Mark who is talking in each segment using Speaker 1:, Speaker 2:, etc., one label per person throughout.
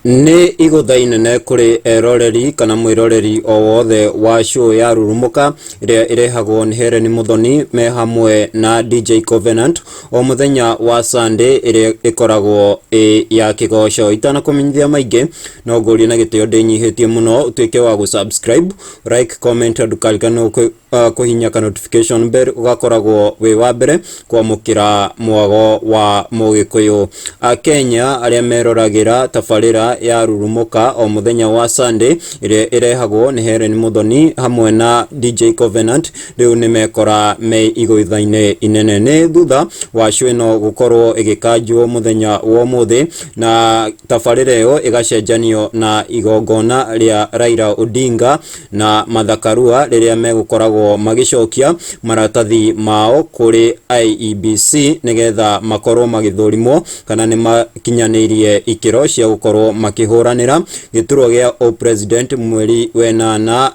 Speaker 1: Nĩ igũtha inene kũrĩ eroreri kana mwĩroreri o wothe wa show ya Rurumũka ĩrĩa ĩrehagwo nĩ Hellen Muthoni me hamwe na DJ Covenant o mũthenya wa Sunday ĩrĩa ĩkoragwo ĩ ya kĩgoco. Itanakũmenyithia maingĩ no ngũrie na gĩtĩo ndĩnyihĩtie mũno ũtuĩke wa gũ subscribe, like, comment na ndũkariganĩrwo kũhihinya ka notification bell ũgakoragwo wĩ wa mbere kwamũkĩra mwago wa Mũgĩkũyũ. Akenya arĩa meroragĩra tabarĩra ya Rurumũka o mũthenya wa Sunday ĩrĩa ĩrehagwo nĩ Hellen Muthoni hamwe na DJ Covenant rĩu nĩ mekora me igũitha-inĩ inene. Nĩ thutha wa show ĩno gũkorwo ĩgĩkanjwo mũthenya wa ũmũthĩ na tabarĩra ĩyo ĩgacenjanio na igongona rĩa Raila Odinga na Martha Karua rĩrĩa megũkoragwo magĩcokia maratathi mao kũrĩ IEBC nĩgetha makorwo magĩthũrimwo kana nĩ makinyanĩirie ikĩro cia gũkorwo makĩhũranĩra gĩturwa gĩa ũ-president mweri wenana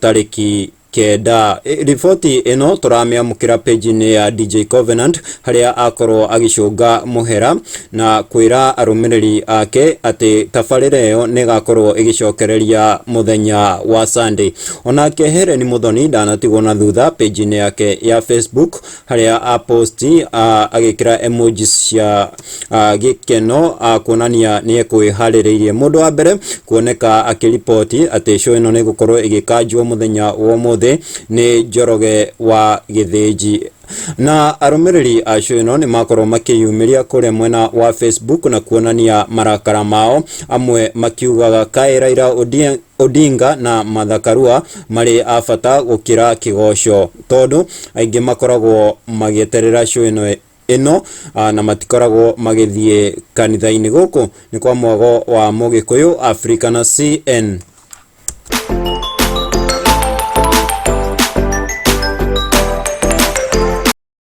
Speaker 1: tarĩki 9. Riboti ĩno tũramĩamũkĩra page-inĩ ya DJ Covenant harĩa akorwo agĩcũnga mũhera na kwĩra arũmĩrĩri ake atĩ tabarĩra ĩyo nĩ ĩgakorwo ĩgĩcokereria mũthenya wa Sunday. Onake Hellen Muthoni ndanatigwo na thutha page-inĩ yake ya Facebook harĩa a post agĩkĩra emojis cia gĩkeno kuonania nĩ ekwĩharĩrĩirie. Mũndũ wa mbere kuoneka akĩriboti atĩ show ĩno nĩ ĩgũkorwo ĩgĩkanjwo mũthenya wa ũmũthĩ nĩ Njoroge wa Gĩthĩnji. Na arũmĩrĩri a show ĩno nĩ makorwo makĩyumĩria kũrĩa mwena wa Facebook na kuonania marakara mao, amwe makiugaga kaĩ Raila Odinga na Martha Karua marĩ a bata gũkĩra kĩgoco tondũ aingĩ makoragwo magĩeterera show ĩno ĩno na matikoragwo magĩthiĩ kanitha-inĩ. Gũkũ nĩ kwa mwago wa Mũgĩkũyũ Africa na CN.